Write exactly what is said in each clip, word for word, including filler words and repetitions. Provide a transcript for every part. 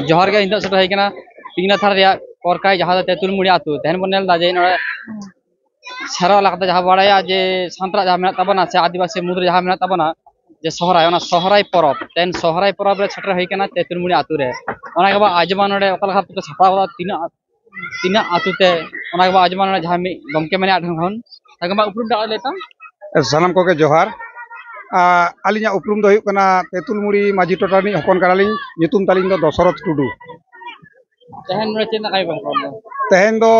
ᱡᱚᱦᱟᱨ ᱜᱮ, ᱱᱤᱛᱚᱜ ᱥᱮᱴᱮᱨ ᱦᱩᱭ ᱠᱟᱱᱟ ᱛᱤᱠᱤᱱᱟ ᱛᱷᱟᱱᱟ ᱨᱮᱭᱟᱜ ᱠᱚᱨᱠᱟᱭ, ᱡᱟᱦᱟᱸ ᱫᱚ ᱛᱮᱸᱛᱩᱞᱢᱩᱲᱤ ᱟᱹᱛᱩ᱾ ᱛᱮᱦᱮᱧ ᱵᱚᱱ ᱧᱮᱞ ᱮᱫᱟ ᱡᱮ ᱱᱚᱰᱮ ᱥᱮᱨᱣᱟ ᱞᱮᱠᱟᱛᱮ ᱡᱟᱦᱟᱸ ᱵᱟᱲᱟᱭᱟ ᱡᱮ ᱥᱟᱱᱛᱟᱲᱟᱜ ᱡᱟᱦᱟᱸ ᱢᱮᱱᱟᱜ ᱛᱟᱵᱚᱱᱟ ᱥᱮ ᱟᱹᱫᱤᱵᱟᱹᱥᱤ ᱢᱩᱫᱽᱨᱮ ᱡᱟᱦᱟᱸ ᱢᱮᱱᱟᱜ ᱛᱟᱵᱚᱱᱟ ᱡᱮ ᱥᱚᱦᱨᱟᱭ, ᱚᱱᱟ ᱥᱚᱦᱨᱟᱭ ᱯᱚᱨᱚᱵᱽ᱾ ᱛᱮᱦᱮᱧ ᱥᱚᱦᱨᱟᱭ ᱯᱚᱨᱚᱵᱽ ᱨᱮ ᱥᱮᱴᱮᱨ ᱦᱩᱭ ᱠᱟᱱᱟ ᱛᱮᱸᱛᱩᱞᱢᱩᱲᱤ ᱟᱹᱛᱩ ᱨᱮ᱾ ᱚᱱᱟ ᱜᱮᱵᱚᱱ ᱟᱸᱡᱚᱢᱟ ᱱᱚᱰᱮ ᱚᱠᱟ ᱞᱮᱠᱟ ᱛᱮᱠᱚ ᱥᱟᱯᱲᱟᱣ ᱠᱟᱫᱟ, ᱛᱤᱱᱟᱹᱜ, ᱛᱤᱱᱟᱹᱜ ᱟᱹᱛᱩ ᱛᱮ, ᱚᱱᱟ ᱜᱮᱵᱚᱱ ᱟᱸᱡᱚᱢᱟ ᱱᱚᱰᱮ ᱡᱟᱦᱟᱸ ᱢᱤᱫ ᱜᱚᱢᱠᱮ ᱢᱮᱱᱟᱭᱟ ᱟᱡ ᱴᱷᱮᱱ ᱠᱷᱚᱱ᱾ ᱛᱟᱦᱞᱮ ᱢᱟ ᱩᱯᱨᱩᱢ ᱴᱟᱜ ᱞᱟᱹᱭ ᱛᱟᱢ᱾ ᱥᱟᱱᱟᱢ ᱠᱚᱜᱮ ᱡᱚᱦᱟᱨ᱾ ᱟ, ᱟᱹᱞᱤᱧᱟᱜ ᱩᱯᱨᱩᱢ ᱫᱚ ᱦᱩᱭᱩᱜ ᱠᱟᱱᱟ ᱛᱮᱸᱛᱩᱞᱢᱩᱲᱤ ᱢᱟᱹᱡᱷᱤ ᱴᱚᱴᱷᱟ ᱨᱤᱱᱤᱡ ᱦᱚᱯᱚᱱ ᱠᱟᱱᱟᱞᱤᱧ᱾ ᱧᱩᱛᱩᱢ ᱛᱟᱹᱞᱤᱧ ᱫᱚ ᱫᱚᱥᱚᱨᱚᱛᱷ ᱴᱩᱰᱩ᱾ ᱛᱮᱦᱮᱧ ᱱᱚᱰᱮ ᱪᱮᱫ ᱨᱮᱱᱟᱜ ᱠᱟᱹᱢᱤ ᱯᱮ ᱦᱟᱛᱟᱣ ᱫᱟ? ᱛᱮᱦᱮᱧ ᱫᱚ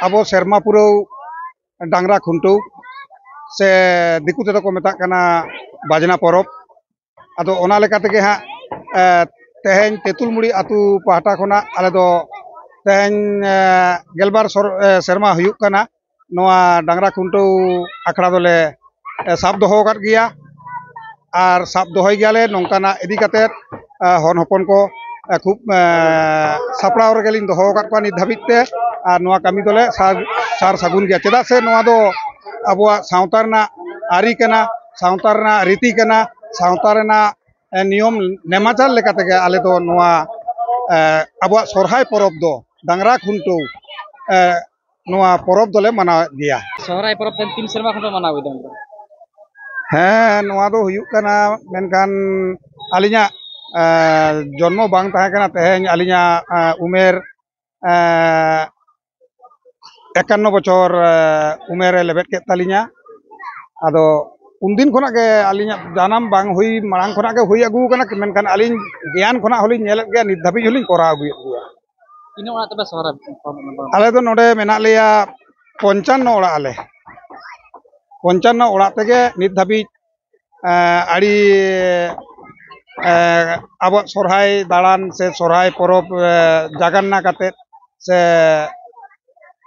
ᱟᱵᱚ ᱥᱮᱨᱢᱟ ᱯᱩᱨᱟᱹᱣ ᱰᱟᱝᱨᱟ ᱠᱷᱩᱱᱴᱟᱹᱣ, ᱥᱮ ᱫᱤᱠᱩ ᱛᱮᱫᱚ ᱠᱚ ᱢᱮᱛᱟᱜ ᱠᱟᱱᱟ ᱵᱟᱡᱽᱱᱟ ᱯᱚᱨᱚᱵᱽ᱾ ᱟᱫᱚ ᱚᱱᱟ ᱞᱮᱠᱟ ᱛᱮᱜᱮ ᱦᱟᱸᱜ, ᱮ, ᱛᱮᱦᱮᱧ ᱛᱮᱸᱛᱩᱞᱢᱩᱲᱤ ᱟᱹᱛᱩ ᱯᱟᱦᱴᱟ ᱠᱷᱚᱱᱟᱜ ᱟᱞᱮ ᱫᱚ ᱛᱮᱦᱮᱧ, ᱮ, ᱜᱮᱞᱵᱟᱨ ᱥᱚᱨ-, ᱮ, ᱥᱮᱨᱢᱟ ᱦᱩᱭᱩᱜ ᱠᱟᱱᱟ, ᱱᱚᱣᱟ ᱰᱟᱝᱨᱟ ᱠᱷᱩᱱᱴᱟᱹᱣ ᱟᱠᱷᱲᱟ ᱫᱚᱞᱮ, ᱮ, ᱥᱟᱵ ᱫᱚᱦᱚ ᱟᱠᱟᱫ ᱜᱮᱭᱟ᱾ ᱟᱨ ᱥᱟᱵ ᱫᱚᱦᱚᱭ ᱜᱮᱭᱟᱞᱮ ᱱᱚᱝᱠᱟᱱᱟᱜ ᱤᱫᱤ ᱠᱟᱛᱮᱫ, ᱮ, ᱦᱚᱱ ᱦᱚᱯᱚᱱ ᱠᱚ, ᱮ, ᱠᱷᱩᱵ, ᱮ, ᱥᱟᱯᱲᱟᱣ ᱨᱮᱜᱮᱞᱤᱧ ᱫᱚᱦᱚ ᱟᱠᱟᱫ ᱠᱚᱣᱟ ᱱᱤᱛ ᱫᱷᱟᱹᱵᱤᱡ ᱛᱮ᱾ ᱟᱨ ᱱᱚᱣᱟ ᱠᱟᱹᱢᱤ ᱫᱚᱞᱮ ᱥᱟᱨ, ᱥᱟᱨ ᱥᱟᱹᱜᱩᱱ ᱜᱮᱭᱟ, ᱪᱮᱫᱟᱜ ᱥᱮ ᱱᱚᱣᱟ ᱫᱚ ᱟᱵᱚᱣᱟᱜ ᱥᱟᱶᱛᱟ ᱨᱮᱱᱟᱜ ᱟᱹᱨᱤ ᱠᱟᱱᱟ, ᱥᱟᱶᱛᱟ ᱨᱮᱱᱟᱜ ᱨᱤᱛᱤ ᱠᱟᱱᱟ, ᱥᱟᱶᱛᱟ ᱨᱮᱱᱟᱜ, ᱮ, ᱱᱤᱭᱚᱢ ᱱᱮᱢᱟᱪᱟᱨ ᱞᱮᱠᱟ ᱛᱮᱜᱮ ᱟᱞᱮ ᱫᱚ ᱱᱚᱣᱟ, ᱮ, ᱟᱵᱚᱣᱟᱜ ᱥᱚᱨᱦᱟᱭ ᱯᱚᱨᱚᱵᱽ ᱫᱚ, ᱰᱟᱝᱨᱟ ᱠᱷᱩᱱᱴᱟᱹᱣ, ᱮ, ᱱᱚᱣᱟ ᱯᱚᱨᱚᱵᱽ ᱫᱚᱞᱮ ᱢᱟᱱᱟᱣᱮᱫ ᱜᱮᱭᱟ᱾ ᱥᱚᱦᱨᱟᱭ ᱯᱚᱨᱚᱵᱽ ᱛᱮ ᱛᱤᱱ ᱥᱮᱨᱢᱟ ᱠᱷᱚᱱ ᱯᱮ ᱢᱟᱱᱟᱣ ᱟᱹᱜᱩᱭᱮᱫᱟ ᱚᱱᱠᱟ? ᱦᱮᱸ, ᱱᱚᱣᱟ ᱫᱚ ᱦᱩᱭᱩᱜ ᱠᱟᱱᱟ, ᱢᱮᱱᱠᱷᱟᱱ ᱟᱹᱞᱤᱧᱟᱜ, ᱮ, ᱡᱚᱱᱢᱚ ᱵᱟᱝ ᱛᱟᱦᱮᱸ ᱠᱟᱱᱟ᱾ ᱛᱮᱦᱮᱧ ᱟᱹᱞᱤᱧᱟᱜ, ᱮ, ᱩᱢᱮᱨ, ᱮ, ᱮᱠᱟᱱᱱᱚ ᱵᱚᱪᱷᱚᱨ, ᱮ, ᱩᱢᱮᱨ ᱮ ᱞᱮᱵᱮᱫ ᱠᱮᱫ ᱛᱟᱹᱞᱤᱧᱟ᱾ ᱟᱫᱚ ᱩᱱᱫᱤᱱ ᱠᱷᱚᱱᱟᱜ ᱜᱮ, ᱟᱹᱞᱤᱧᱟᱜ ᱡᱟᱱᱟᱢ ᱵᱟᱝ ᱦᱩᱭ ᱢᱟᱲᱟᱝ ᱠᱷᱚᱱᱟᱜ ᱜᱮ ᱦᱩᱭ ᱟᱹᱜᱩ ᱟᱠᱟᱱᱟ, ᱢᱮᱱᱠᱷᱟᱱ ᱟᱹᱞᱤᱧ ᱜᱮᱭᱟᱱ ᱠᱷᱚᱱᱟᱜ ᱦᱚᱸᱞᱤᱧ ᱧᱮᱞᱮᱫ ᱜᱮᱭᱟ, ᱱᱤᱛ ᱫᱷᱟᱹᱵᱤᱡ ᱦᱚᱸᱞᱤᱧ ᱠᱚᱨᱟᱣ ᱟᱹᱜᱩᱭᱮᱫ ᱜᱮᱭᱟ᱾ ᱛᱤᱱᱟᱹᱜ ᱚᱲᱟᱜ ᱛᱟᱯᱮ ᱥᱚᱦᱨᱟᱭ ᱯᱚᱨᱚᱵᱽ ᱨᱮᱱᱟᱜ ᱫᱚ? ᱟᱞᱮ ᱫᱚ ᱱᱚᱰᱮ ᱢᱮᱱᱟᱜ ᱞᱮᱭᱟ ᱯᱚᱧᱪᱟᱱᱱᱚ ᱚᱲᱟᱜ ᱟᱞᱮ᱾ ᱯᱚᱧᱪᱟᱱᱱᱚ ᱚᱲᱟᱜ ᱛᱮᱜᱮ ᱱᱤᱛ ᱫᱷᱟᱹᱵᱤᱡ, ᱮᱸ, ᱟᱹᱰᱤ, ᱮᱸ, ᱟᱵᱚᱣᱟᱜ ᱥᱚᱨᱦᱟᱭ ᱫᱟᱬᱟᱱ ᱥᱮ ᱥᱚᱨᱦᱟᱭ ᱯᱚᱨᱚᱵᱽ, ᱮᱸ, ᱡᱟᱜᱟᱱᱱᱟ ᱠᱟᱛᱮᱫ ᱥᱮ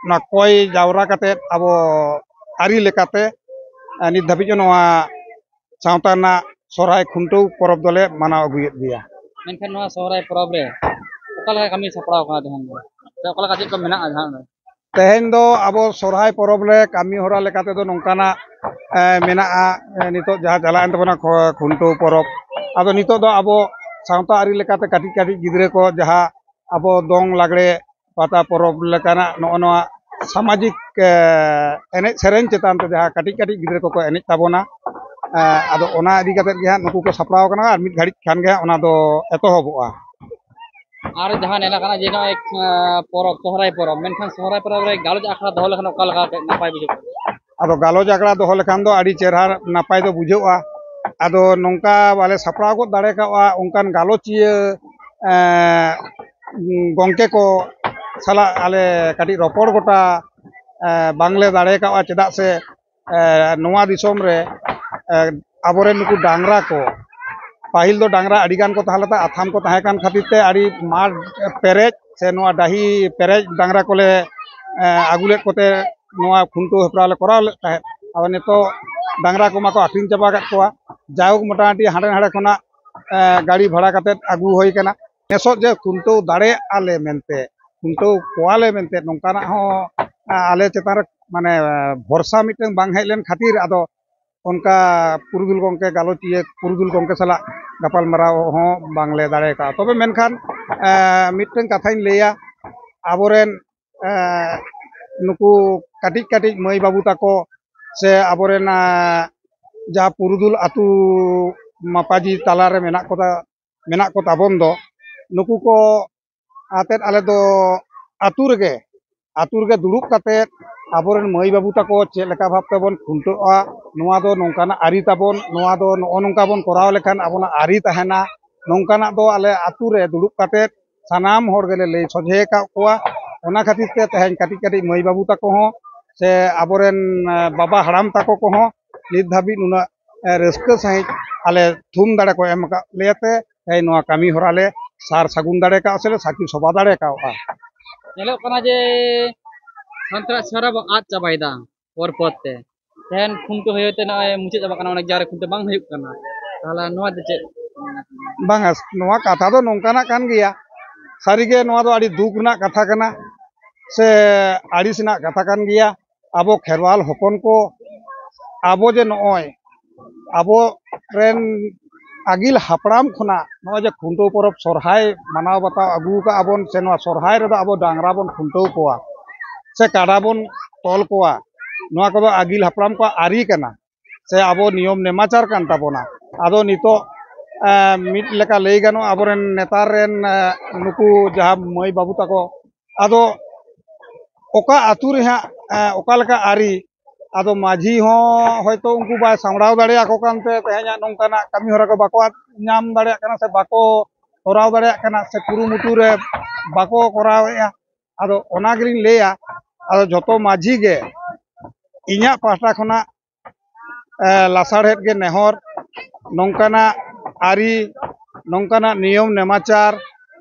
ᱚᱱᱟ ᱠᱚᱭ ᱡᱟᱣᱨᱟ ᱠᱟᱛᱮᱫ ᱟᱵᱚ ᱟᱹᱨᱤ ᱞᱮᱠᱟᱛᱮ, ᱮᱸ, ᱱᱤᱛ ᱫᱷᱟᱹᱵᱤᱡ ᱦᱚᱸ ᱱᱚᱣᱟ ᱥᱟᱶᱛᱟ ᱨᱮᱱᱟᱜ ᱥᱚᱨᱦᱟᱭ ᱠᱷᱩᱱᱴᱟᱹᱣ ᱯᱚᱨᱚᱵᱽ ᱫᱚᱞᱮ ᱢᱟᱱᱟᱣ ᱟᱹᱜᱩᱭᱮᱫ ᱜᱮᱭᱟ᱾ ᱢᱮᱱᱠᱷᱟᱱ ᱱᱚᱣᱟ ᱥᱚᱦᱨᱟᱭ ᱯᱚᱨᱚᱵᱽ ᱨᱮ ᱚᱠᱟ ᱞᱮᱠᱟ ᱠᱟᱹᱢᱤ ᱥᱟᱯᱲᱟᱣ ᱠᱟᱱᱟ ᱛᱮᱦᱮᱧ ᱫᱚ? ᱥᱮ ᱚᱠᱟ ᱞᱮᱠᱟ ᱪᱮᱫ ᱠᱚ ᱢᱮᱱᱟᱜᱼᱟ ᱡᱟᱦᱟᱸ ᱨᱮ? ᱛᱮᱦᱮᱧ ᱫᱚ ᱟᱵᱚ ᱥᱚᱨᱦᱟᱭ ᱯᱚᱨᱚᱵᱽ ᱨᱮ ᱠᱟᱹᱢᱤ ᱦᱚᱨᱟ ᱞᱮᱠᱟ ᱛᱮᱫᱚ ᱱᱚᱝᱠᱟᱱᱟᱜ, ᱮ, ᱢᱮᱱᱟᱜᱼᱟ, ᱮ, ᱱᱤᱛᱚᱜ ᱡᱟᱦᱟᱸ ᱪᱟᱞᱟᱜ ᱮᱱ ᱛᱟᱵᱚᱱᱟ ᱠᱷᱚ-, ᱠᱷᱩᱱᱴᱟᱹᱣ ᱯᱚᱨᱚᱵᱽ᱾ ᱟᱫᱚ ᱱᱤᱛᱚᱜ ᱫᱚ ᱟᱵᱚ ᱥᱟᱶᱛᱟ ᱟᱹᱨᱤ ᱞᱮᱠᱟᱛᱮ ᱠᱟᱹᱴᱤᱡ ᱠᱟᱹᱴᱤᱡ ᱜᱤᱫᱽᱨᱟᱹ ᱠᱚ ᱡᱟᱦᱟᱸ ᱟᱵᱚ ᱫᱚᱝ ᱞᱟᱜᱽᱲᱮ ᱯᱟᱛᱟ ᱯᱚᱨᱚᱵᱽ ᱞᱮᱠᱟᱱᱟᱜ ᱱᱚᱜᱼᱚ ᱱᱚᱣᱟ ᱥᱟᱢᱟᱡᱤᱠ, ᱮ, ᱮᱱᱮᱡ ᱥᱮᱨᱮᱧ ᱪᱮᱛᱟᱱ ᱛᱮ ᱡᱟᱦᱟᱸ ᱠᱟᱹᱴᱤᱡ ᱠᱟᱹᱴᱤᱡ ᱜᱤᱫᱽᱨᱟᱹ ᱠᱚᱠᱚ ᱮᱱᱮᱡ ᱛᱟᱵᱚᱱᱟ᱾ ᱮ, ᱟᱫᱚ ᱚᱱᱟ ᱤᱫᱤ ᱠᱟᱛᱮᱫ ᱜᱮ ᱦᱟᱸᱜ ᱱᱩᱠᱩ ᱠᱚ ᱥᱟᱯᱲᱟᱣ ᱠᱟᱱᱟ ᱟᱨ ᱢᱤᱫ ᱜᱷᱟᱹᱲᱤᱡ ᱠᱷᱟᱱ ᱜᱮ ᱦᱟᱸᱜ ᱚᱱᱟ ᱫᱚ ᱮᱛᱚᱦᱚᱵᱚᱜᱼᱟ᱾ ᱟᱨ ᱡᱟᱦᱟᱸ ᱧᱮᱞ ᱟᱠᱟᱱᱟ ᱡᱮ ᱱᱚᱜᱼᱚᱭ, ᱮ, ᱯᱚᱨᱚᱵᱽ, ᱥᱚᱦᱨᱟᱭ ᱯᱚᱨᱚᱵᱽ, ᱢᱮᱱᱠᱷᱟᱱ ᱥᱚᱦᱨᱟᱭ ᱯᱚᱨᱚᱵᱽ ᱨᱮ ᱜᱟᱞᱚᱪ ᱟᱠᱷᱲᱟ ᱫᱚᱦᱚ ᱞᱮᱠᱷᱟᱱ ᱚᱠᱟ ᱞᱮᱠᱟ ᱱᱟᱯᱟᱭ ᱵᱩᱡᱷᱟᱹᱜᱼᱟ? ᱟᱫᱚ ᱜᱟᱞᱚᱪ ᱟᱠᱷᱲᱟ ᱫᱚᱦᱚ ᱞᱮᱠᱷᱟᱱ ᱫᱚ ᱟᱹᱰᱤ ᱪᱮᱦᱨᱟ ᱱᱟᱯᱟᱭ ᱫᱚ ᱵᱩᱡᱷᱟᱹᱜᱼᱟ᱾ ᱟᱫᱚ ᱱᱚᱝᱠᱟ ᱵᱟᱞᱮ ᱥᱟᱯᱲᱟᱣ ᱜᱚᱫ ᱫᱟᱲᱮ ᱠᱟᱜᱼᱟ, ᱚᱱᱠᱟᱱ ᱜᱟᱞᱚᱪᱤᱭᱟᱹ, ᱮ, ᱜᱚᱢᱠᱮ ᱠᱚ ᱥᱟᱞᱟᱜ ᱟᱞᱮ ᱠᱟᱹᱴᱤᱡ ᱨᱚᱯᱚᱲ ᱜᱚᱴᱟ, ᱮ, ᱵᱟᱝᱞᱮ ᱫᱟᱲᱮ ᱠᱟᱣᱟ, ᱪᱮᱫᱟᱜ ᱥᱮ, ᱮ, ᱱᱚᱣᱟ ᱫᱤᱥᱚᱢ ᱨᱮ, ᱮ, ᱟᱵᱚᱨᱮᱱ ᱱᱩᱠᱩ ᱰᱟᱝᱨᱟ ᱠᱚ, ᱯᱟᱹᱦᱤᱞ ᱫᱚ ᱰᱟᱝᱨᱟ ᱟᱹᱰᱤ ᱜᱟᱱ ᱠᱚ ᱛᱟᱦᱮᱸ ᱞᱮᱱᱟ, ᱟᱛᱷᱟᱢ ᱠᱚ ᱛᱟᱦᱮᱸ ᱠᱟᱱ ᱠᱷᱟᱹᱛᱤᱨ ᱛᱮ ᱟᱹᱰᱤ ᱢᱟᱴᱷ ᱯᱮᱨᱮᱡ ᱥᱮ ᱱᱚᱣᱟ ᱰᱟᱹᱦᱤ ᱯᱮᱨᱮᱡ ᱰᱟᱝᱨᱟ ᱠᱚᱞᱮ, ᱮ, ᱟᱹᱜᱩ ᱞᱮᱫ ᱠᱚᱛᱮ ᱱᱚᱣᱟ ᱠᱷᱩᱱᱴᱟᱹᱣ ᱦᱮᱯᱨᱟᱣ ᱞᱮ ᱠᱚᱨᱟᱣ ᱞᱮᱫ ᱛᱟᱦᱮᱸᱫ᱾ ᱟᱫᱚ ᱱᱤᱛᱚᱜ ᱰᱟᱝᱨᱟ ᱠᱚᱢᱟ ᱠᱚ ᱟᱹᱠᱷᱨᱤᱧ ᱪᱟᱵᱟ ᱠᱮᱫ ᱠᱚᱣᱟ᱾ ᱡᱟᱭᱦᱳᱠ, ᱢᱚᱴᱟᱢᱩᱴᱤ ᱦᱟᱸᱰᱮ ᱱᱟᱰᱮ ᱠᱷᱚᱱᱟᱜ, ᱮ, ᱜᱟᱹᱰᱤ ᱵᱷᱟᱲᱟ ᱠᱟᱛᱮᱫ ᱟᱹᱜᱩ ᱦᱩᱭ ᱠᱟᱱᱟ᱾ ᱱᱮᱥᱚᱜ ᱡᱮ ᱠᱷᱩᱱᱴᱟᱹᱣ ᱫᱟᱲᱮᱭᱟᱜᱼᱟ ᱞᱮ ᱢᱮᱱᱛᱮ, ᱠᱷᱩᱱᱴᱟᱹᱣ ᱠᱚᱣᱟ ᱞᱮ ᱢᱮᱱᱛᱮ ᱱᱚᱝᱠᱟᱱᱟᱜ ᱦᱚᱸ, ᱮ, ᱟᱞᱮ ᱪᱮᱛᱟᱱ ᱨᱮ ᱢᱟᱱᱮ, ᱮ, ᱵᱷᱚᱨᱥᱟ ᱢᱤᱫᱴᱟᱝ ᱵᱟᱝ ᱦᱮᱡ ᱞᱮᱱ ᱠᱷᱟᱹᱛᱤᱨ ᱟᱫᱚ ᱚᱱᱠᱟ ᱯᱩᱨᱩᱫᱷᱩᱞ ᱜᱚᱢᱠᱮ, ᱜᱟᱞᱚᱪᱤᱭᱟᱹ ᱯᱩᱨᱩᱫᱷᱩᱞ ᱜᱚᱢᱠᱮ ᱥᱟᱞᱟᱜ ᱜᱟᱯᱟᱞᱢᱟᱨᱟᱣ ᱦᱚᱸ ᱵᱟᱝᱞᱮ ᱫᱟᱲᱮ ᱠᱟᱣᱟ᱾ ᱛᱚᱵᱮ ᱢᱮᱱᱠᱷᱟᱱ, ᱮ, ᱢᱤᱫᱴᱟᱝ ᱠᱟᱛᱷᱟᱧ ᱞᱟᱹᱭᱟ, ᱟᱵᱚᱨᱮᱱ, ᱮ, ᱱᱩᱠᱩ ᱠᱟᱹᱴᱤᱡ ᱠᱟᱹᱴᱤᱡ ᱢᱟᱹᱭ ᱵᱟᱹᱵᱩ ᱛᱟᱠᱚ ᱥᱮ ᱟᱵᱚᱨᱮᱱ, ᱮ, ᱡᱟᱦᱟᱸ ᱯᱩᱨᱩᱫᱷᱩᱞ ᱟᱹᱛᱩ ᱢᱟᱯᱟᱡᱤ ᱛᱟᱞᱟᱨᱮ ᱢᱮᱱᱟᱜ ᱠᱚᱫᱟ, ᱢᱮᱱᱟᱜ ᱠᱚ ᱛᱟᱵᱚᱱ ᱫᱚ, ᱱᱩᱠᱩ ᱠᱚ ᱟᱛᱮᱫ ᱟᱞᱮ ᱫᱚ ᱟᱹᱛᱩ ᱨᱮᱜᱮ, ᱟᱹᱛᱩ ᱨᱮᱜᱮ ᱫᱩᱲᱩᱵ ᱠᱟᱛᱮᱫ ᱟᱵᱚᱨᱮᱱ ᱢᱟᱹᱭ ᱵᱟᱹᱵᱩ ᱛᱟᱠᱚ ᱪᱮᱫ ᱞᱮᱠᱟ ᱵᱷᱟᱵᱽ ᱛᱮᱵᱚᱱ ᱠᱷᱩᱱᱴᱟᱹᱜᱼᱟ, ᱱᱚᱣᱟ ᱫᱚ ᱱᱚᱝᱠᱟᱱᱟᱜ ᱟᱹᱨᱤ ᱛᱟᱵᱚᱱ, ᱱᱚᱣᱟ ᱫᱚ ᱱᱚᱜᱼᱚ ᱱᱚᱝᱠᱟ ᱵᱚᱱ ᱠᱚᱨᱟᱣ ᱞᱮᱠᱷᱟᱱ ᱟᱵᱚᱱᱟᱜ ᱟᱹᱨᱤ ᱛᱟᱦᱮᱱᱟ, ᱱᱚᱝᱠᱟᱱᱟᱜ ᱫᱚ ᱟᱞᱮ ᱟᱹᱛᱩ ᱨᱮ ᱫᱩᱲᱩᱵ ᱠᱟᱛᱮᱫ ᱥᱟᱱᱟᱢ ᱦᱚᱲ ᱜᱮᱞᱮ ᱞᱟᱹᱭ ᱥᱚᱡᱷᱮ ᱟᱠᱟᱫ ᱠᱚᱣᱟ᱾ ᱚᱱᱟ ᱠᱷᱟᱹᱛᱤᱨ ᱛᱮ ᱛᱮᱦᱮᱧ ᱠᱟᱹᱴᱤᱡ ᱠᱟᱹᱴᱤᱡ ᱢᱟᱹᱭ ᱵᱟᱹᱵᱩ ᱛᱟᱠᱚ ᱦᱚᱸ ᱥᱮ ᱟᱵᱚᱨᱮᱱ, ᱮ, ᱵᱟᱵᱟ ᱦᱟᱲᱟᱢ ᱛᱟᱠᱚ ᱠᱚᱦᱚᱸ ᱱᱤᱛ ᱫᱷᱟᱹᱵᱤᱡ ᱱᱩᱱᱟᱹᱜ, ᱮ, ᱨᱟᱹᱥᱠᱟᱹ ᱥᱟᱺᱦᱤᱡ ᱟᱞᱮ ᱛᱷᱩᱢ ᱫᱟᱲᱮ ᱠᱚ ᱮᱢ ᱟᱠᱟᱫ ᱞᱮᱭᱟ ᱛᱮ ᱛᱮᱦᱮᱧ ᱱᱚᱣᱟ ᱠᱟᱹᱢᱤ ᱦᱚᱨᱟ ᱞᱮ ᱥᱟᱨ ᱥᱟᱹᱜᱩᱱ ᱫᱟᱲᱮ ᱠᱟᱣᱟ ᱥᱮ ᱞᱮ ᱥᱟᱹᱠᱷᱤ ᱥᱚᱵᱷᱟ ᱫᱟᱲᱮ ᱠᱟᱣᱟ᱾ ᱧᱮᱞᱚᱜ ᱠᱟᱱᱟ ᱡᱮ ᱥᱟᱱᱛᱟᱲᱟᱜ ᱥᱮᱨᱣᱟ ᱵᱚ ᱟᱫ ᱪᱟᱵᱟᱭᱮᱫᱟ ᱯᱚᱨ ᱯᱚᱨ ᱛᱮ᱾ ᱛᱮᱦᱮᱧ ᱠᱷᱩᱱᱴᱟᱹᱣ ᱦᱩᱭ ᱦᱩᱭ ᱛᱮ ᱱᱚᱜᱼᱚᱭ ᱢᱩᱪᱟᱹᱫ ᱪᱟᱵᱟᱜ ᱠᱟᱱᱟ, ᱚᱱᱮᱠ ᱡᱟᱭᱜᱟ ᱨᱮ ᱠᱷᱩᱱᱴᱟᱹᱣ ᱵᱟᱝ ᱦᱩᱭᱩᱜ ᱠᱟᱱᱟ᱾ ᱛᱟᱦᱚᱞᱮ ᱱᱚᱣᱟ ᱫᱚ ᱪᱮᱫ? ᱵᱟᱝᱟ, ᱱᱚᱣᱟ ᱠᱟᱛᱷᱟ ᱫᱚ ᱱᱚᱝᱠᱟᱱᱟᱜ ᱠᱟᱱ ᱜᱮᱭᱟ, ᱥᱟᱹᱨᱤᱜᱮ ᱱᱚᱣᱟ ᱫᱚ ᱟᱹᱰᱤ ᱫᱩᱠ ᱨᱮᱱᱟᱜ ᱠᱟᱛᱷᱟ ᱠᱟᱱᱟ ᱥᱮ ᱟᱹᱲᱤᱥ ᱨᱮᱱᱟᱜ ᱠᱟᱛᱷᱟ ᱠᱟᱱ ᱜᱮᱭᱟ᱾ ᱟᱵᱚ ᱠᱷᱮᱨᱣᱟᱞ ᱦᱚᱯᱚᱱ ᱠᱚ, ᱟᱵᱚ ᱡᱮ ᱱᱚᱜᱼᱚᱭ ᱟᱵᱚ ᱨᱮᱱ ᱟᱹᱜᱤᱞ ᱦᱟᱯᱲᱟᱢ ᱠᱷᱚᱱᱟᱜ ᱱᱚᱜᱼᱚᱭ ᱡᱮ ᱠᱷᱩᱱᱴᱟᱹᱣ ᱯᱚᱨᱚᱵᱽ ᱥᱚᱨᱦᱟᱭ ᱢᱟᱱᱟᱣ ᱵᱟᱛᱟᱣ ᱟᱹᱜᱩ ᱟᱠᱟᱫ ᱟᱵᱚᱱ, ᱥᱮ ᱱᱚᱣᱟ ᱥᱚᱨᱦᱟᱭ ᱨᱮᱫᱚ ᱟᱵᱚ ᱰᱟᱝᱨᱟ ᱵᱚᱱ ᱠᱷᱩᱱᱴᱟᱹᱣ ᱠᱚᱣᱟ ᱥᱮ ᱠᱟᱰᱟ ᱵᱚᱱ ᱛᱚᱞ ᱠᱚᱣᱟ, ᱱᱚᱣᱟ ᱠᱚᱫᱚ ᱟᱹᱜᱤᱞ ᱦᱟᱯᱲᱟᱢ ᱠᱚᱣᱟᱜ ᱟᱹᱨᱤ ᱠᱟᱱᱟ ᱥᱮ ᱟᱵᱚ ᱱᱤᱭᱚᱢ ᱱᱮᱢᱟᱪᱟᱨ ᱠᱟᱱ ᱛᱟᱵᱚᱱᱟ᱾ ᱟᱫᱚ ᱱᱤᱛᱚᱜ ᱮ, ᱢᱤᱫ ᱞᱮᱠᱟ ᱞᱟᱹᱭ ᱜᱟᱱᱚᱜᱼᱟ, ᱟᱵᱚᱨᱮᱱ ᱱᱮᱛᱟᱨ ᱨᱮᱱ ᱮ, ᱱᱩᱠᱩ ᱡᱟᱦᱟᱸ ᱢᱟᱹᱭ ᱵᱟᱹᱵᱩ ᱛᱟᱠᱚ, ᱟᱫᱚ ᱚᱠᱟ ᱟᱹᱛᱩ ᱨᱮ ᱦᱟᱸᱜ ᱮ, ᱚᱠᱟ ᱞᱮᱠᱟ ᱟᱹᱨᱤ, ᱟᱫᱚ ᱢᱟᱹᱡᱷᱤ ᱦᱚᱸ ᱦᱚᱭᱛᱳ ᱩᱱᱠᱩ ᱵᱟᱭ ᱥᱟᱢᱵᱲᱟᱣ ᱫᱟᱲᱮᱭᱟᱠᱚ ᱠᱟᱱᱛᱮ ᱛᱮᱦᱮᱧᱟᱜ ᱱᱚᱝᱠᱟᱱᱟᱜ ᱠᱟᱹᱢᱤ ᱦᱚᱨᱟ ᱠᱚ ᱵᱟᱠᱚ ᱧᱟᱢ ᱫᱟᱲᱮᱭᱟᱜ ᱠᱟᱱᱟ ᱥᱮ ᱵᱟᱠᱚ ᱠᱚᱨᱟᱣ ᱫᱟᱲᱮᱭᱟᱜ ᱠᱟᱱᱟ ᱥᱮ ᱠᱩᱨᱩᱢᱩᱴᱩ ᱨᱮ ᱵᱟᱠᱚ ᱠᱚᱨᱟᱣᱮᱫᱼᱟ᱾ ᱟᱫᱚ ᱚᱱᱟ ᱜᱮᱞᱤᱧ ᱞᱟᱹᱭᱟ, ᱟᱫᱚ ᱡᱷᱚᱛᱚ ᱢᱟᱹᱡᱷᱤ ᱜᱮ ᱤᱧᱟᱹᱜ ᱯᱟᱦᱴᱟ ᱠᱷᱚᱱᱟᱜ ᱮ, ᱞᱟᱥᱟᱲᱦᱮᱫ ᱜᱮ ᱱᱮᱦᱚᱨ, ᱱᱚᱝᱠᱟᱱᱟᱜ ᱟᱹᱨᱤ, ᱱᱚᱝᱠᱟᱱᱟᱜ ᱱᱤᱭᱚᱢ ᱱᱮᱢᱟᱪᱟᱨ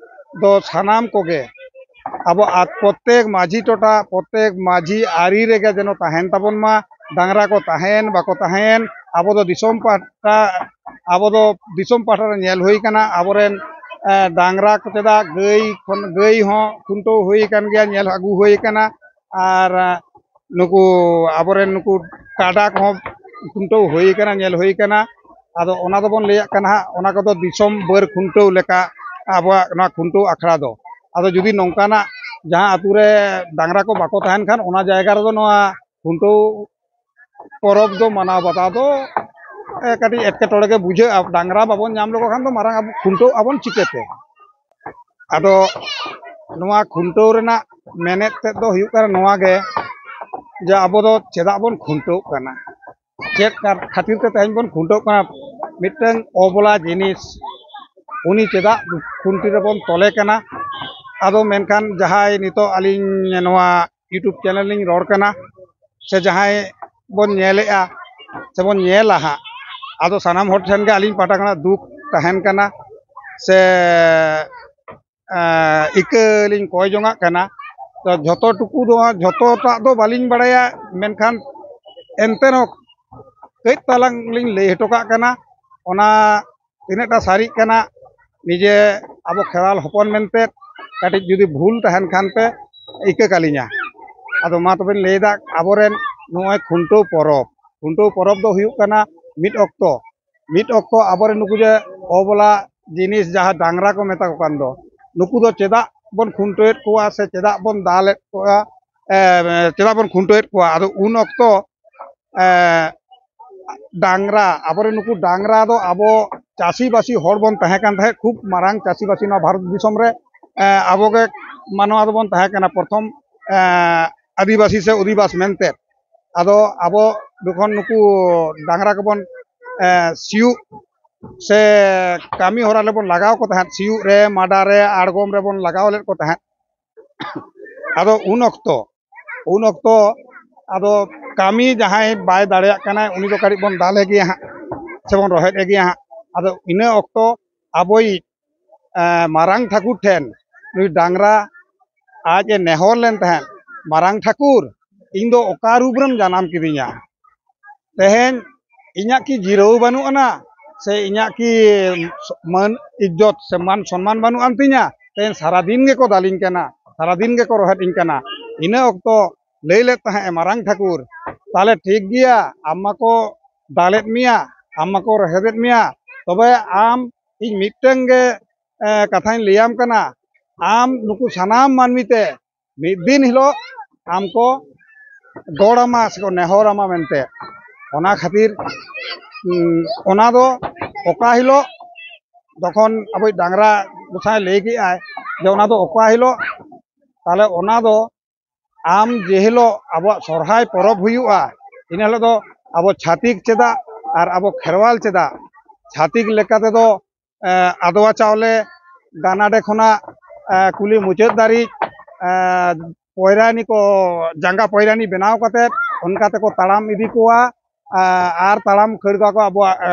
ᱫᱚ ᱥᱟᱱᱟᱢ ᱠᱚᱜᱮ ᱟᱵᱚ ᱟ-, ᱯᱨᱚᱛᱮᱠ ᱢᱟᱹᱡᱷᱤ ᱴᱚᱴᱷᱟ, ᱯᱨᱚᱛᱮᱠ ᱢᱟᱹᱡᱷᱤ ᱟᱹᱨᱤ ᱨᱮᱜᱮ ᱡᱮᱱᱚ ᱛᱟᱦᱮᱱ ᱛᱟᱵᱚᱱ ᱢᱟ᱾ ᱰᱟᱝᱨᱟ ᱠᱚ ᱛᱟᱦᱮᱱ ᱵᱟᱠᱚ ᱛᱟᱦᱮᱱ, ᱟᱵᱚ ᱫᱚ ᱫᱤᱥᱚᱢ ᱯᱟᱦᱴᱟ, ᱟᱵᱚ ᱫᱚ ᱫᱤᱥᱚᱢ ᱯᱟᱦᱴᱟ ᱨᱮ ᱧᱮᱞ ᱦᱩᱭ ᱠᱟᱱᱟ, ᱟᱵᱚᱨᱮᱱ ᱮ, ᱰᱟᱝᱨᱟ ᱠᱚ ᱪᱮᱫᱟᱜ ᱜᱟᱹᱭ ᱠᱷᱚᱱ, ᱜᱟᱹᱭ ᱦᱚᱸ ᱠᱷᱩᱱᱴᱟᱹᱣ ᱦᱩᱭ ᱟᱠᱟᱱ ᱜᱮᱭᱟ, ᱧᱮᱞ ᱟᱹᱜᱩ ᱦᱩᱭ ᱟᱠᱟᱱᱟ᱾ ᱟᱨ ᱱᱩᱠᱩ ᱟᱵᱚᱨᱮᱱ ᱱᱩᱠᱩ ᱠᱟᱰᱟ ᱠᱚᱦᱚᱸ ᱠᱷᱩᱱᱴᱟᱹᱣ ᱦᱩᱭ ᱠᱟᱱᱟ, ᱧᱮᱞ ᱦᱩᱭ ᱠᱟᱱᱟ᱾ ᱟᱫᱚ ᱚᱱᱟ ᱫᱚᱵᱚᱱ ᱞᱟᱹᱭᱟᱜ ᱠᱟᱱᱟ ᱦᱟᱸᱜ, ᱚᱱᱟ ᱠᱚᱫᱚ ᱫᱤᱥᱚᱢ ᱵᱟᱹᱨ ᱠᱷᱩᱱᱴᱟᱹᱣ ᱞᱮᱠᱟ ᱟᱵᱚᱣᱟᱜ ᱱᱚᱣᱟ ᱠᱷᱩᱱᱴᱟᱹᱣ ᱟᱠᱷᱲᱟ ᱫᱚ᱾ ᱟᱫᱚ ᱡᱩᱫᱤ ᱱᱚᱝᱠᱟᱱᱟᱜ ᱡᱟᱦᱟᱸ ᱟᱹᱛᱩ ᱨᱮ ᱰᱟᱝᱨᱟ ᱠᱚ ᱵᱟᱠᱚ ᱛᱟᱦᱮᱱ ᱠᱷᱟᱱ, ᱚᱱᱟ ᱡᱟᱭᱜᱟ ᱨᱮᱫᱚ ᱱᱚᱣᱟ ᱠᱷᱩᱱᱴᱟᱹᱣ ᱯᱚᱨᱚᱵᱽ ᱫᱚ ᱢᱟᱱᱟᱣ ᱵᱟᱛᱟᱣ ᱫᱚ ᱮ, ᱠᱟᱹᱴᱤᱡ ᱮᱴᱠᱮᱴᱚᱬᱮ ᱜᱮ ᱵᱩᱡᱷᱟᱹᱜᱼᱟ᱾ ᱰᱟᱝᱨᱟ ᱵᱟᱵᱚᱱ ᱧᱟᱢ ᱞᱮᱠᱚ ᱠᱷᱟᱱ ᱫᱚ ᱢᱟᱨᱟᱝ ᱟᱵᱚ ᱠᱷᱩᱱᱴᱟᱹᱣ ᱟᱵᱚᱱ ᱪᱤᱠᱟᱹᱛᱮ? ᱟᱫᱚ ᱱᱚᱣᱟ ᱠᱷᱩᱱᱴᱟᱹᱣ ᱨᱮᱱᱟᱜ ᱢᱮᱱᱮᱫ ᱛᱮᱫ ᱫᱚ ᱦᱩᱭᱩᱜ ᱠᱟᱱᱟ ᱱᱚᱣᱟ ᱜᱮ, ᱡᱮ ᱟᱵᱚ ᱫᱚ ᱪᱮᱫᱟᱜ ᱵᱚᱱ ᱠᱷᱩᱱᱴᱟᱹᱣ ᱠᱟᱱᱟ, ᱪᱮᱫ ᱠᱟᱨ-, ᱠᱷᱟᱹᱛᱤᱨ ᱛᱮ ᱛᱮᱦᱮᱧ ᱵᱚᱱ ᱠᱷᱩᱱᱴᱟᱹᱣ ᱠᱟᱱᱟ? ᱢᱤᱫᱴᱟᱝ ᱚᱵᱚᱞᱟ ᱡᱤᱱᱤᱥ, ᱩᱱᱤ ᱪᱮᱫᱟᱜ ᱠᱷᱩᱱᱴᱤ ᱨᱮᱵᱚᱱ ᱛᱚᱞᱮ ᱠᱟᱱᱟ? ᱟᱫᱚ ᱢᱮᱱᱠᱷᱟᱱ ᱡᱟᱦᱟᱸᱭ ᱱᱤᱛᱚᱜ ᱟᱹᱞᱤᱧ ᱱᱚᱣᱟ YouTube ᱪᱮᱱᱮᱞ ᱞᱤᱧ ᱨᱚᱲ ᱠᱟᱱᱟ, ᱥᱮ ᱡᱟᱦᱟᱸᱭ ᱵᱚᱱ ᱧᱮᱞᱮᱜᱼᱟ ᱥᱮᱵᱚᱱ ᱧᱮᱞᱟ ᱦᱟᱸᱜ, ᱟᱫᱚ ᱥᱟᱱᱟᱢ ᱦᱚᱲ ᱴᱷᱮᱱ ᱜᱮ ᱟᱹᱞᱤᱧ ᱯᱟᱦᱴᱟ ᱠᱷᱚᱱᱟᱜ ᱫᱩᱠ ᱛᱟᱦᱮᱱ ᱠᱟᱱᱟ, ᱥᱮ ᱮᱸ, ᱤᱠᱟᱹ ᱞᱤᱧ ᱠᱚᱭ ᱡᱚᱝᱟᱜ ᱠᱟᱱᱟ᱾ ᱛᱚ, ᱡᱷᱚᱛᱚ ᱴᱩᱠᱩ ᱫᱚ ᱦᱟᱸᱜ, ᱡᱷᱚᱛᱚᱴᱟᱜ ᱫᱚ ᱵᱟᱹᱞᱤᱧ ᱵᱟᱲᱟᱭᱟ, ᱢᱮᱱᱠᱷᱟᱱ ᱮᱱᱛᱮ ᱨᱮᱦᱚᱸ ᱠᱟᱹᱡ ᱛᱟᱞᱟᱝ ᱞᱤᱧ ᱞᱟᱹᱭ ᱦᱚᱴᱚ ᱠᱟᱜ ᱠᱟᱱᱟ᱾ ᱚᱱᱟ ᱛᱤᱱᱟᱹᱜᱴᱟ ᱥᱟᱹᱨᱤᱜ ᱠᱟᱱᱟ, ᱱᱤᱡᱮ ᱟᱵᱚ ᱠᱷᱮᱨᱣᱟᱞ ᱦᱚᱯᱚᱱ ᱢᱮᱱᱛᱮ ᱠᱟᱹᱴᱤᱡ ᱡᱩᱫᱤ ᱵᱷᱩᱞ ᱛᱟᱦᱮᱱ ᱠᱷᱟᱱ ᱯᱮ ᱤᱠᱟᱹ ᱠᱟᱹᱞᱤᱧᱟ᱾ ᱟᱫᱚ ᱢᱟ ᱛᱚᱵᱮᱧ ᱞᱟᱹᱭᱫᱟ, ᱟᱵᱚᱨᱮᱱ ᱱᱚᱜᱼᱚᱭ ᱠᱷᱩᱱᱴᱟᱹᱣ ᱯᱚᱨᱚᱵᱽ, ᱠᱷᱩᱱᱴᱟᱹᱣ ᱯᱚᱨᱚᱵᱽ ᱫᱚ ᱦᱩᱭᱩᱜ ᱠᱟᱱᱟ ᱢᱤᱫ ᱚᱠᱛᱚ ᱢᱤᱫ ᱚᱠᱛᱚ ᱟᱵᱚᱨᱮᱱ ᱱᱩᱠᱩ ᱡᱮ ᱚᱵᱚᱞᱟ ᱡᱤᱱᱤᱥ ᱡᱟᱦᱟᱸ ᱰᱟᱝᱨᱟ ᱠᱚ ᱢᱮᱛᱟ ᱠᱚ ᱠᱟᱱ ᱫᱚ, ᱱᱩᱠᱩ ᱫᱚ ᱪᱮᱫᱟᱜ ᱵᱚᱱ ᱠᱷᱩᱱᱴᱟᱹᱣᱮᱫ ᱠᱚᱣᱟ ᱥᱮ ᱪᱮᱫᱟᱜ ᱵᱚᱱ ᱫᱟᱞᱮᱫ ᱠᱚᱣᱟ, ᱮ, ᱪᱮᱫᱟᱜ ᱵᱚᱱ ᱠᱷᱩᱱᱴᱟᱹᱣᱮᱫ ᱠᱚᱣᱟ? ᱟᱫᱚ ᱩᱱ ᱚᱠᱛᱚ, ᱮ, ᱰᱟᱝᱨᱟ, ᱟᱵᱚᱨᱮᱱ ᱱᱩᱠᱩ ᱰᱟᱝᱨᱟ ᱫᱚ ᱟᱵᱚ ᱪᱟᱹᱥᱤᱵᱟᱹᱥᱤ ᱦᱚᱲ ᱵᱚᱱ ᱛᱟᱦᱮᱸ ᱠᱟᱱ ᱛᱟᱦᱮᱸᱫ, ᱠᱷᱩᱵ ᱢᱟᱨᱟᱝ ᱪᱟᱹᱥᱤᱵᱟᱹᱥᱤ ᱱᱚᱣᱟ ᱵᱷᱟᱨᱚᱛ ᱫᱤᱥᱚᱢ ᱨᱮ, ᱮ, ᱟᱵᱚᱜᱮ ᱢᱟᱱᱣᱟ ᱫᱚᱵᱚᱱ ᱛᱟᱦᱮᱸ ᱠᱟᱱᱟ ᱯᱨᱚᱛᱷᱚᱢ, ᱮ, ᱟᱹᱫᱤᱵᱟᱹᱥᱤ ᱥᱮ ᱚᱫᱷᱤᱵᱟᱥ ᱢᱮᱱᱛᱮ᱾ ᱟᱫᱚ ᱟᱵᱚ ᱡᱚᱠᱷᱚᱱ ᱱᱩᱠᱩ ᱰᱟᱝᱨᱟ ᱠᱚᱵᱚᱱ, ᱮ, ᱥᱤᱭᱳᱜ ᱥᱮ ᱠᱟᱹᱢᱤ ᱦᱚᱨᱟ ᱨᱮᱵᱚᱱ ᱞᱟᱜᱟᱣ ᱠᱚ ᱛᱟᱦᱮᱸᱫ, ᱥᱤᱭᱳᱜ ᱨᱮ, ᱢᱟᱰᱟ ᱨᱮ, ᱟᱬᱜᱚᱢ ᱨᱮᱵᱚᱱ ᱞᱟᱜᱟᱣ ᱞᱮᱫ ᱠᱚ ᱛᱟᱦᱮᱸᱫ᱾ ᱟᱫᱚ ᱩᱱ ᱚᱠᱛᱚ, ᱩᱱ ᱚᱠᱛᱚ ᱟᱫᱚ ᱠᱟᱹᱢᱤ ᱡᱟᱦᱟᱸᱭ ᱵᱟᱭ ᱫᱟᱲᱮᱭᱟᱜ ᱠᱟᱱᱟᱭ, ᱩᱱᱤ ᱫᱚ ᱠᱟᱹᱴᱤᱡ ᱵᱚᱱ ᱫᱟᱞᱮ ᱜᱮᱭᱟ ᱦᱟᱸᱜ, ᱥᱮᱵᱚᱱ ᱨᱚᱦᱮᱫ ᱮ ᱜᱮᱭᱟ ᱦᱟᱸᱜ᱾ ᱟᱫᱚ ᱤᱱᱟᱹ ᱚᱠᱛᱚ ᱟᱵᱚᱭᱤᱡ, ᱮ, ᱢᱟᱨᱟᱝ ᱴᱷᱟᱹᱠᱩᱨ ᱴᱷᱮᱱ ᱱᱩᱭ ᱰᱟᱝᱨᱟ ᱟᱡ ᱮ ᱱᱮᱦᱚᱨ ᱞᱮᱱ ᱛᱟᱦᱮᱸᱫ, "ᱢᱟᱨᱟᱝ ᱴᱷᱟᱹᱠᱩᱨ, ᱤᱧ ᱫᱚ ᱚᱠᱟ ᱨᱩᱯ ᱨᱮᱢ ᱡᱟᱱᱟᱢ ᱠᱤᱫᱤᱧᱟ? ᱛᱮᱦᱮᱧ ᱤᱧᱟᱹᱜ ᱠᱤ ᱡᱤᱨᱟᱹᱣ ᱵᱟᱹᱱᱩᱜ ᱟᱱᱟ? ᱥᱮ ᱤᱧᱟᱹᱜ ᱠᱤ ᱢᱟᱹᱱ, ᱤᱡᱽᱡᱚᱛ ᱥᱮ ᱢᱟᱱ ᱥᱚᱱᱢᱟᱱ ᱵᱟᱹᱱᱩᱜ ᱟᱱ ᱛᱤᱧᱟ? ᱛᱮᱦᱮᱧ ᱥᱟᱨᱟᱫᱤᱱ ᱜᱮᱠᱚ ᱫᱟᱞᱤᱧ ᱠᱟᱱᱟ, ᱥᱟᱨᱟᱫᱤᱱ ᱜᱮᱠᱚ ᱨᱚᱦᱮᱫ ᱤᱧ ᱠᱟᱱᱟ᱾" ᱤᱱᱟᱹ ᱚᱠᱛᱚ ᱞᱟᱹᱭ ᱞᱮᱫ ᱛᱟᱦᱮᱸᱫ ᱮ, "ᱢᱟᱨᱟᱝ ᱴᱷᱟᱹᱠᱩᱨ, ᱛᱟᱦᱞᱮ ᱴᱷᱤᱠ ᱜᱮᱭᱟ, ᱟᱢ ᱢᱟᱠᱚ ᱫᱟᱞᱮᱫ ᱢᱮᱭᱟ, ᱟᱢ ᱢᱟᱠᱚ ᱨᱚᱦᱮᱫᱮᱫ ᱢᱮᱭᱟ, ᱛᱚᱵᱮ ᱟᱢ, ᱤᱧ ᱢᱤᱫᱴᱟᱝ ᱜᱮ, ᱮ, ᱠᱟᱛᱷᱟᱧ ᱞᱟᱹᱭᱟᱢ ᱠᱟᱱᱟ, ᱟᱢ ᱱᱩᱠᱩ ᱥᱟᱱᱟᱢ ᱢᱟᱹᱱᱢᱤ ᱛᱮ ᱢᱤᱫ ᱫᱤᱱ ᱦᱤᱞᱳᱜ ᱟᱢ ᱠᱚ ᱜᱚᱲ ᱟᱢᱟ ᱥᱮᱠᱚ ᱱᱮᱦᱚᱨ ᱟᱢᱟ ᱢᱮᱱᱛᱮ᱾ ᱚᱱᱟ ᱠᱷᱟᱹᱛᱤᱨ, ᱩᱸ, ᱚᱱᱟ ᱫᱚ ᱚᱠᱟ ᱦᱤᱞᱳᱜ ᱡᱚᱠᱷᱚᱱ ᱟᱵᱚᱭᱤᱡ ᱰᱟᱝᱨᱟ ᱜᱚᱸᱥᱟᱭ ᱞᱟᱹᱭ ᱠᱮᱜᱼᱟᱭ ᱡᱮ ᱚᱱᱟ ᱫᱚ ᱚᱠᱟ ᱦᱤᱞᱳᱜ, ᱛᱟᱦᱞᱮ ᱚᱱᱟ ᱫᱚ ᱟᱢ ᱡᱮ ᱦᱤᱞᱳᱜ ᱟᱵᱚᱣᱟᱜ ᱥᱚᱨᱦᱟᱭ ᱯᱚᱨᱚᱵᱽ ᱦᱩᱭᱩᱜᱼᱟ, ᱤᱱᱟᱹ ᱦᱤᱞᱳᱜ ᱫᱚ ᱟᱵᱚ ᱪᱷᱟᱹᱛᱤᱠ ᱪᱮᱫᱟᱜ ᱟᱨ ᱟᱵᱚ ᱠᱷᱮᱨᱣᱟᱞ ᱪᱮᱫᱟᱜ? ᱪᱷᱟᱹᱛᱤᱠ ᱞᱮᱠᱟ ᱛᱮᱫᱚ, ᱮ, ᱟᱫᱽᱣᱟ ᱪᱟᱣᱞᱮ ᱜᱟᱱᱟᱰᱮ ᱠᱷᱚᱱᱟᱜ, ᱮ, ᱠᱩᱞᱦᱤ ᱢᱩᱪᱟᱹᱫ ᱫᱷᱟᱹᱨᱤᱡ, ᱮ, ᱯᱚᱭᱨᱟᱱᱤ ᱠᱚ, ᱡᱟᱸᱜᱟ ᱯᱚᱭᱨᱟᱱᱤ ᱵᱮᱱᱟᱣ ᱠᱟᱛᱮᱫ ᱚᱱᱠᱟ ᱛᱮᱠᱚ ᱛᱟᱲᱟᱢ ᱤᱫᱤ ᱠᱚᱣᱟ, ᱮ, ᱟᱨ ᱛᱟᱲᱟᱢ ᱠᱷᱟᱹᱲ ᱠᱚᱣᱟ ᱠᱚ ᱟᱵᱚᱣᱟᱜ, ᱮ,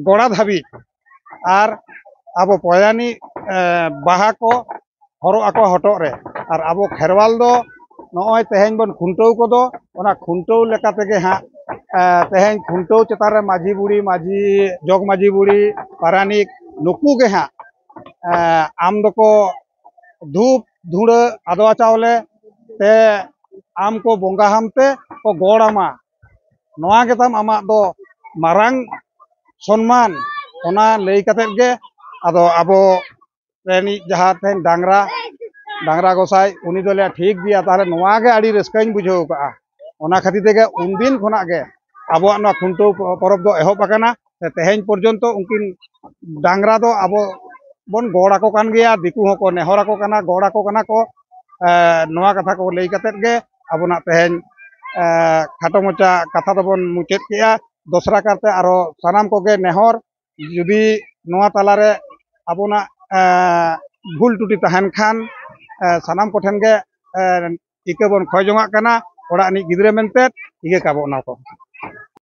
ᱜᱚᱲᱟ ᱫᱷᱟᱹᱵᱤᱡ᱾ ᱟᱨ ᱟᱵᱚ ᱯᱚᱭᱨᱟᱱᱤ, ᱮ, ᱵᱟᱦᱟ ᱠᱚ ᱦᱚᱨᱚᱜ ᱟᱠᱚ ᱦᱚᱴᱚᱜ ᱨᱮ᱾ ᱟᱨ ᱟᱵᱚ ᱠᱷᱮᱨᱣᱟᱞ ᱫᱚ ᱱᱚᱜᱼᱚᱭ ᱛᱮᱦᱮᱧ ᱵᱚᱱ ᱠᱷᱩᱱᱴᱟᱹᱣ ᱠᱚᱫᱚ, ᱚᱱᱟ ᱠᱷᱩᱱᱴᱟᱹᱣ ᱞᱮᱠᱟ ᱛᱮᱜᱮ ᱦᱟᱸᱜ, ᱮ, ᱛᱮᱦᱮᱧ ᱠᱷᱩᱱᱴᱟᱹᱣ ᱪᱮᱛᱟᱱ ᱨᱮ ᱢᱟᱹᱡᱷᱤ ᱵᱩᱲᱦᱤ, ᱢᱟᱹᱡᱷᱤ, ᱡᱚᱜᱽ ᱢᱟᱹᱡᱷᱤ ᱵᱩᱲᱦᱤ, ᱯᱟᱨᱟᱱᱤᱠ, ᱱᱩᱠᱩ ᱜᱮ ᱦᱟᱸᱜ, ᱮ, ᱟᱢ ᱫᱚᱠᱚ ᱫᱷᱩᱯ ᱫᱷᱩᱲᱟᱹ ᱟᱫᱽᱣᱟ ᱪᱟᱣᱞᱮ ᱛᱮ ᱟᱢ ᱠᱚ ᱵᱚᱸᱜᱟ ᱦᱟᱢ ᱛᱮ ᱠᱚ ᱜᱚᱲ ᱟᱢᱟ᱾ ᱱᱚᱣᱟ ᱜᱮᱛᱟᱢ ᱟᱢᱟᱜ ᱫᱚ ᱢᱟᱨᱟᱝ ᱥᱚᱱᱢᱟᱱ, ᱚᱱᱟ ᱞᱟᱹᱭ ᱠᱟᱛᱮᱫ ᱜᱮ ᱟᱫᱚ ᱟᱵᱚ ᱨᱮᱱᱤᱡ ᱡᱟᱦᱟᱸ ᱛᱮᱦᱮᱧ ᱰᱟᱝᱨᱟ, ᱰᱟᱝᱨᱟ ᱜᱚᱸᱥᱟᱭ, ᱩᱱᱤ ᱫᱚ ᱞᱟᱹᱭᱟ, "ᱴᱷᱤᱠ ᱜᱮᱭᱟ, ᱛᱟᱦᱚᱞᱮ ᱱᱚᱣᱟ ᱜᱮ ᱟᱹᱰᱤ ᱨᱟᱹᱥᱠᱟᱹᱧ ᱵᱩᱡᱷᱟᱹᱣ ᱠᱟᱜᱼᱟ᱾" ᱚᱱᱟ ᱠᱷᱟᱹᱛᱤᱨ ᱛᱮᱜᱮ ᱩᱱᱫᱤᱱ ᱠᱷᱚᱱᱟᱜ ᱜᱮ ᱟᱵᱚᱣᱟᱜ ᱱᱚᱣᱟ ᱠᱷᱩᱱᱴᱟᱹᱣ ᱯᱚᱨᱚᱵᱽ ᱫᱚ ᱮᱦᱚᱵ ᱟᱠᱟᱱᱟ᱾ ᱥᱮ ᱛᱮᱦᱮᱧ ᱯᱚᱨᱡᱚᱱᱛᱚ ᱩᱱᱠᱤᱱ ᱰᱟᱝᱨᱟ ᱫᱚ ᱟᱵᱚ ᱵᱚᱱ ᱜᱚᱲ ᱟᱠᱚ ᱠᱟᱱ ᱜᱮᱭᱟ, ᱫᱤᱠᱩ ᱦᱚᱸᱠᱚ ᱱᱮᱦᱚᱨ ᱟᱠᱚ ᱠᱟᱱᱟ, ᱜᱚᱲ ᱟᱠᱚ ᱠᱟᱱᱟ ᱠᱚ᱾ ᱮ, ᱱᱚᱣᱟ ᱠᱟᱛᱷᱟ ᱠᱚ ᱞᱟᱹᱭ ᱠᱟᱛᱮᱫ ᱜᱮ ᱟᱵᱚᱱᱟᱜ ᱛᱮᱦᱮᱧ, ᱮ, ᱠᱷᱟᱴᱚ ᱢᱚᱪᱟ ᱠᱟᱛᱷᱟ ᱫᱚᱵᱚᱱ ᱢᱩᱪᱟᱹᱫ ᱠᱮᱜᱼᱟ᱾ ᱫᱚᱥᱨᱟ ᱠᱟᱨᱛᱮ ᱟᱨᱚ ᱥᱟᱱᱟᱢ ᱠᱚᱜᱮ ᱱᱮᱦᱚᱨ, ᱡᱩᱫᱤ ᱱᱚᱣᱟ ᱛᱟᱞᱟᱨᱮ ᱟᱵᱚᱱᱟᱜ, ᱮ, ᱵᱷᱩᱞ ᱴᱩᱴᱤ ᱛᱟᱦᱮᱱ ᱠᱷᱟᱱ, ᱮ, ᱥᱟᱱᱟᱢ ᱠᱚᱴᱷᱮᱱ ᱜᱮ, ᱮ, ᱤᱠᱟᱹ ᱵᱚᱱ ᱠᱷᱚᱭ ᱡᱚᱝᱟᱜ ᱠᱟᱱᱟ, ᱚᱲᱟᱜ ᱨᱤᱱᱤᱡ ᱜᱤᱫᱽᱨᱟᱹ ᱢᱮᱱᱛᱮ ᱤᱠᱟᱹ ᱠᱟᱵᱚ ᱚᱱᱟ ᱠᱚ᱾